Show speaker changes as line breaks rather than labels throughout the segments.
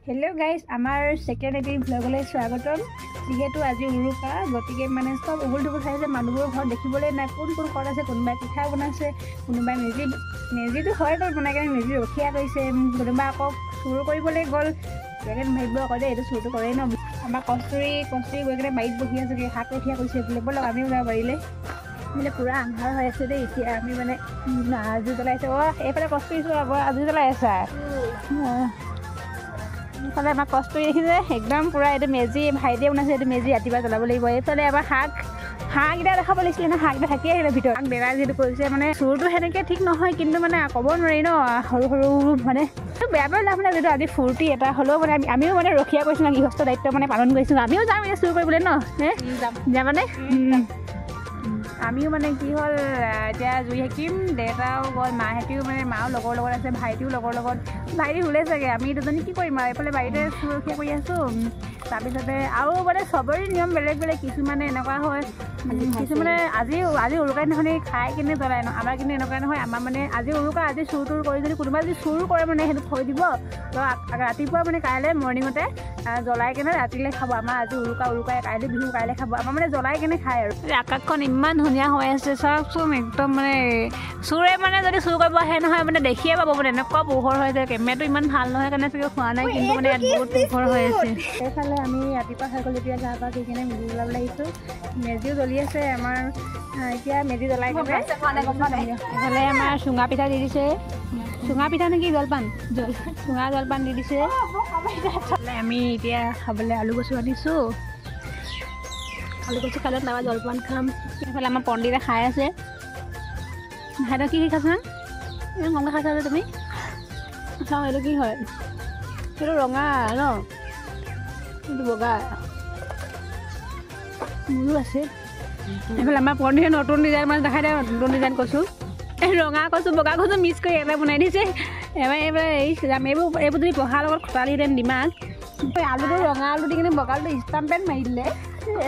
Hello' guys, আমাৰ second এটি ভ্লগলৈ স্বাগতম। যিহেতু আজি উৰুকা, গতিকে মানে চব উগুল থুগুল খাইছে, মানুহবোৰৰ ঘৰত দেখিবলৈ নাই কোন কোন ঘৰত আছে। কোনোবাই পিঠা বনাইছে, কোনোবাই মেজি, মেজিটো হয় গ'ল বনাই কেনে মেজি ৰখীয়া কৰিছে, কোনোবা আকৌ চুৰ কৰিবলৈ গ'ল। বেলেগ ভাবিব আকৌ দেই, এইটো চুৰটো কৰেই ন। আমাৰ কস্তুৰী কস্তুৰী গৈ কেনে বাৰীত বহি আছেগৈ, শাক ৰখীয়া কৰিছে বোলে। ব'লক আমিও যাওঁ বাৰীলৈ। মানে পূৰা আন্ধাৰ হৈ আছে দেই। এতিয়া আমি মানে জুই জ্বলাইছে। অ' এইফালে কস্তুৰী চোৱা, জুই জ্বলাই আছা। এইফালে আমাৰ কস্তুৰী দেখিছে একদম পূৰা। এইটো মেজি ভাইটিয়ে বনাইছে, এইটো মেজি ৰাতিপুৱা জ্বলাব লাগিব। এইফালে আমাৰ শাক, হাঁহকেইটা দেখাব লাগিছিলে ন, হাঁহকেইটা থাকি আহিলে ভিতৰত। দেউতাই যিটো কৰিছে মানে চুৰটো সেনেকৈ ঠিক নহয়, কিন্তু মানে ক'ব নোৱাৰি ন, সৰু সৰু মানে বেয়া পাই লাভ নাই। যিটো আজি ফূৰ্তি এটা হ'লেও মানে আমিও মানে ৰখীয়া কৰিছোঁ ন, গৃহস্থ দায়িত্ব মানে পালন কৰিছোঁ। আমিও যাম এতিয়া চুৰ কৰিবলৈ ন, যাবানে? আমিও মানে কি হ'ল, এতিয়া জুই সেকিম। দেউতাও গ'ল, মাহঁতিও মানে মাও লগৰ লগত আছে, ভাইটিও লগৰ লগত, ভাইটি শুলে চাগে। আমি দুজনী কি কৰিম আৰু, এইফালে বাৰীতে সুৰক্ষা কৰি আছোঁ। তাৰপিছতে আৰু মানে চবৰে নিয়ম বেলেগ বেলেগ। কিছুমানে এনেকুৱা হয়, কিছুমানে আজি আজি উৰুকা দিনাখনি খাই কিনে জ্বলাই ন, আমাৰ কিন্তু এনেকুৱা নহয়। আমাৰ মানে আজি উৰুকা, আজি চুৰ তুৰ কৰি যদি কোনোবাই যদি চুৰ কৰে মানে সেইটো থৈ দিব, তো ৰাতিপুৱা মানে কাইলৈ মৰ্ণিঙতে জ্বলাই কেনে ৰাতিলৈ খাব। আমাৰ আজি উৰুকা, উৰুকাই কাইলৈ বিহু, কাইলৈ খাব। আমাৰ মানে জ্বলাই কেনে খায়। আৰু আকাশখন ইমান ধুনীয়া হৈ আছে, চাওকচোন একদম। মানে চোৰে মানে যদি চুৰ কৰিব আহে নহয়, মানে দেখিয়ে পাব, মানে এনেকুৱা পোহৰ হৈ যায়। কেমেৰাটো ইমান ভাল নহয় কাৰণে চাগে খোৱা নাই, কিন্তু মানে ইয়াত বহুত পোহৰ হৈ আছে। সেইফালে আমি ৰাতিপুৱা হৈ গ'ল, এতিয়া গা পা ধুই কিনে মেজি জ্বলাবলৈ আহিছোঁ। মেজিও জ্বলি আছে আমাৰ। এতিয়া মেজি জ্বলাই কেনে এইফালে আমাৰ চুঙা পিঠা দি দিছে। চুঙা পিঠা নেকি জলপান, চুঙা জলপান দি দিছে। আমি এতিয়া খাবলৈ আলু কচু আনিছোঁ, আলু কচু খালে তাৰপৰা জলপান খাম। এইফালে আমাৰ পণ্ডিতে খাই আছে। সিহঁতৰ কি কি খাইছা? ইমান কমকৈ খাইছা যে তুমি। চাওঁ এইটো কি হয়। সেইটো ৰঙা ন, এইটো বগা। মোৰো আছে। এইফালে আমাৰ পণ্ডিতে নতুন ডিজাইন মানে দেখাই দিয়ে, নতুন ডিজাইন কচু, ৰঙা কচু বগা কচু মিক্স কৰি এবাৰ বনাই দিছে। এবাৰ এইবাৰ এই এইবোৰ এইবোৰ যদি পঢ়াৰ লগত খটালিহেঁতেন দিমাগ। আলুটো ৰঙা আলু দি কিনে বগা আলুটো ষ্টাম্প পেন মাৰি দিলে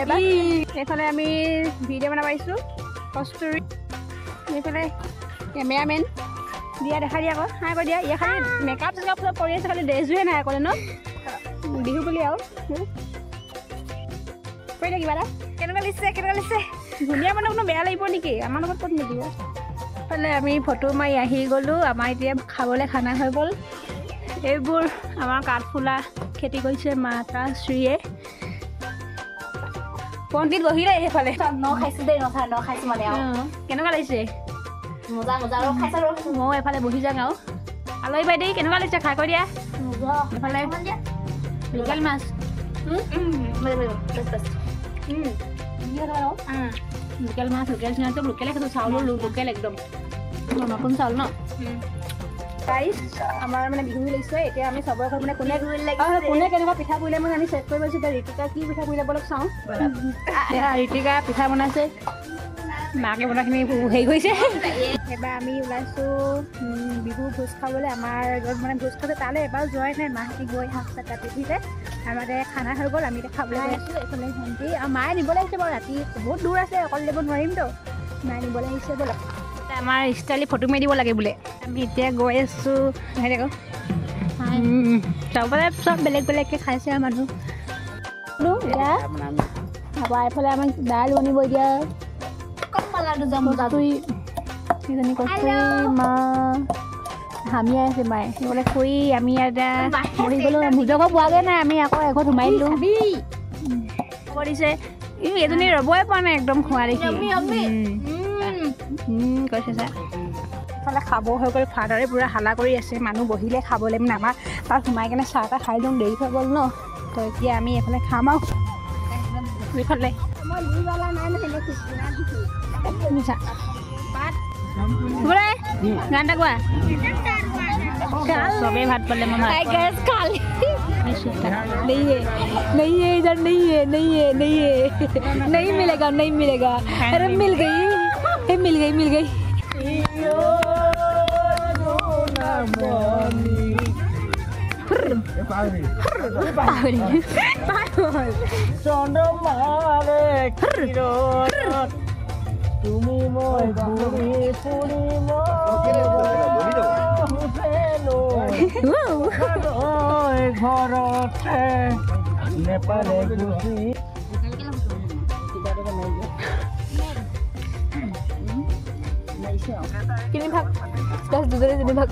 এবাৰ। এইফালে আমি ভিডিঅ' বনাব পাৰিছোঁ। কস্তুৰী এইফালে কেমেৰামেন। দিয়া দেখা দিয়া আকৌ, হাই কৈ দিয়া। ইয়াৰ খালি মেকআপ চেকআপ চব কৰি আছে, খালি ড্ৰেছযোৰে নাই অকলে ন, বিহু বুলি আৰু কৰি দিয়া কিবা এটা। কেনেকুৱা লাগিছে, কেনেকুৱা লাগিছে? ধুনীয়া। মানে কোনো বেয়া লাগিব নেকি আমাৰ লগত, ক'ত নিদিব। এইফালে আমি ফটো মাৰি আহি গ'লোঁ। আমাৰ এতিয়া খাবলৈ খানা হৈ গ'ল। এইবোৰ আমাৰ কাঠফুলা খেতি কৰিছে মাতা শ্ৰীয়ে। পণ্ডিত বহিলে সেইফালে।
ন খাইছোঁ দেই, ন ন খাইছোঁ মানে।
কেনেকুৱা লাগিছে?
মজা মজা। আৰু খাইছা? আৰু
ময়ো এফালে বহি যাওঁ। আৰু আলহী বাইদেউ কেনেকুৱা লাগিছে খাই কৈ দিয়া। এইফালে লোকেল মাছ, লোকেল মাছ, লোকেল চব লোকেলে খাইছোঁ। চাউলো লোকেল একদম নতুন চাউল ন। গাইজ, আমাৰ মানে বিহু লাগিছে। এতিয়া আমি চবৰে ঘৰত মানে কোনে কোনে কেনেকুৱা পিঠা পুৰিলে মানে আমি চেক কৰিব আহিছোঁ। এতিয়া ঋতিকা কি পিঠা পুৰিলে ব'লক চাওঁ। ঋতিকা পিঠা বনাইছে, মাকে বনাখিনি হেৰি কৰিছে। এবাৰ আমি ওলাইছোঁ বিহু ভোজ খাবলৈ। আমাৰ য'ত মানে ভোজ খাইছে তালৈ এবাৰ যোৱাই নাই। মাহঁতি গৈ শাক চাক কাটি দিলে, আমাৰ খানা হৈ গ'ল। আমি এতিয়া খাবলৈ গৈ আছোঁ। এইফালে ভণ্টি আৰু মায়ে নিবলৈ আহিছে বাৰু। ৰাতি বহুত দূৰ আছে, অকলে দিব নোৱাৰিমতো, মায়ে নিবলৈ আহিছে। ব'লক, আমাৰ ষ্টাইলি ফটো মাৰি দিব লাগে বোলে। আমি এতিয়া গৈ আছোঁ। সেই আকৌ চবৰে চব বেলেগ বেলেগকৈ খাইছে আৰু মানুহ। এতিয়া তাৰপৰা এইফালে আমাক দাইল বনিব এতিয়া। কস্তুৰী, কস্তুৰী মা হামিয়াই আছে। মায়ে সেইফালে শুই, আমি এতিয়া বহি গ'লোঁ। ভোজকো পোৱাগৈ নাই, আমি আকৌ এঘৰত সোমাই দিলোঁ। হ'ব দিছে। এজনী ৰ'বই পৰা নাই একদম খোৱা দেখি কৈছে। ছাৰ এইফালে খাব হৈ গ'ল। ফাদাৰে পূৰা হালা কৰি আছে, মানুহ বহিলে খাবলৈ। মানে আমাৰ তাত সোমাই কেনে চাহ তাহ খাই দিওঁ, দেৰি হৈ গ'ল ন। তো এতিয়া আমি এইফালে খাম আৰু এইফালে গান এটা গোৱা। চবেই ভাত পালে, মই ভাত
नहीं है, नहीं है इधर, नहीं है, नहीं है, नहीं है, नहीं मिलेगा, नहीं मिलेगा। अरे मिल गई, मिल गई, मिल गई।
তুমি মই ঘূৰি ফুৰিম ঘৰতে নেপালে গুচি।
তিনি ভাগ দুজনে তিনি ভাগ।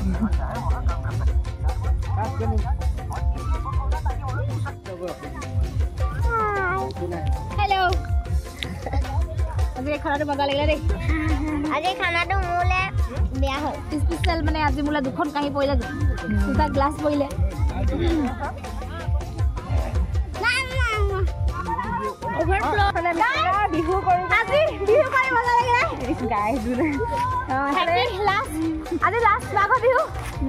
হেল্ল', আজি খানাটো মজা লাগিলে দেই।
আজি খানাটো মোলে বেয়া হ'ল।
স্পেচিয়েল মানে আজি মোলে দুখন কাঁহী পৰিলে, দুটা গ্লাছ পৰিলে।
বিহু কৰি
আজি বিহু কৰি মজা লাগিলে। আজি লাষ্ট মাঘৰ বিহু।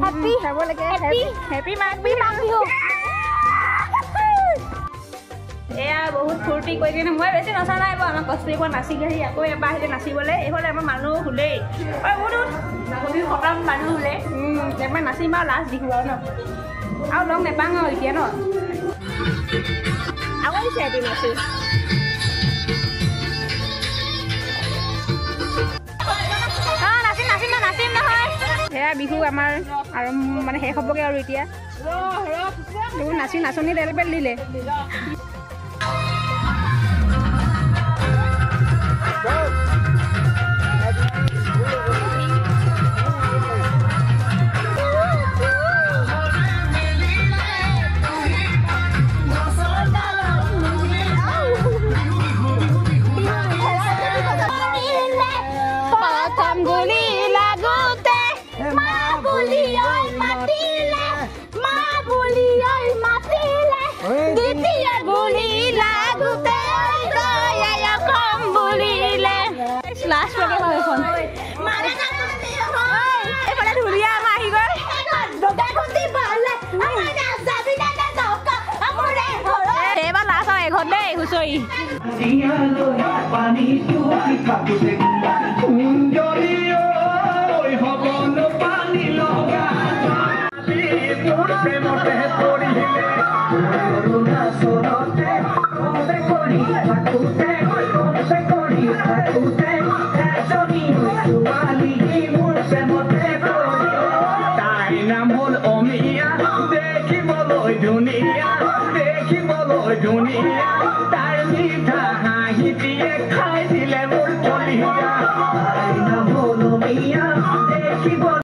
Happy happy Magh Bihu.
এয়া বহুত ফূৰ্তি কৰি কিনে মই বেছি নচা নাই বাৰু, আমাৰ কস্তুৰীৰ পৰা নাচি আহি আকৌ এবাৰ আহিলে নাচিবলৈ। এইফালে আমাৰ মানুহ শুলেই, খতম মানুহ শুলে। এবাৰ নাচিম আৰু লাষ্ট বিহু আৰু ন, আৰু লগ নেপাওঁ আৰু এতিয়া ন। আকৌ দিছে এদিন নাচি। নাচিম নাচিম ন, নাচিম নহয়। সেয়া বিহু আমাৰ আৰু মানে শেষ হ'বগৈ আৰু এতিয়া। নাচি নাচনী তেল পেল দিলে। প্ৰথম গুলি লাগোতে
মা বুলি ঐ মাতিলে, মা বুলি ঐ মাতিলে।
দ্বিতীয় গুলি লাগোতে দয়াই কম বুলিলে। লাষ্ট এখন এইফালে ধুনীয়া আমাৰ আহি গ'ল। এইবাৰ লাষ্ট আৰু এঘৰত দেই হুঁচৰি।
দেখিবলৈ ধুনীয়া, দেখিবলৈ ধুনীয়া।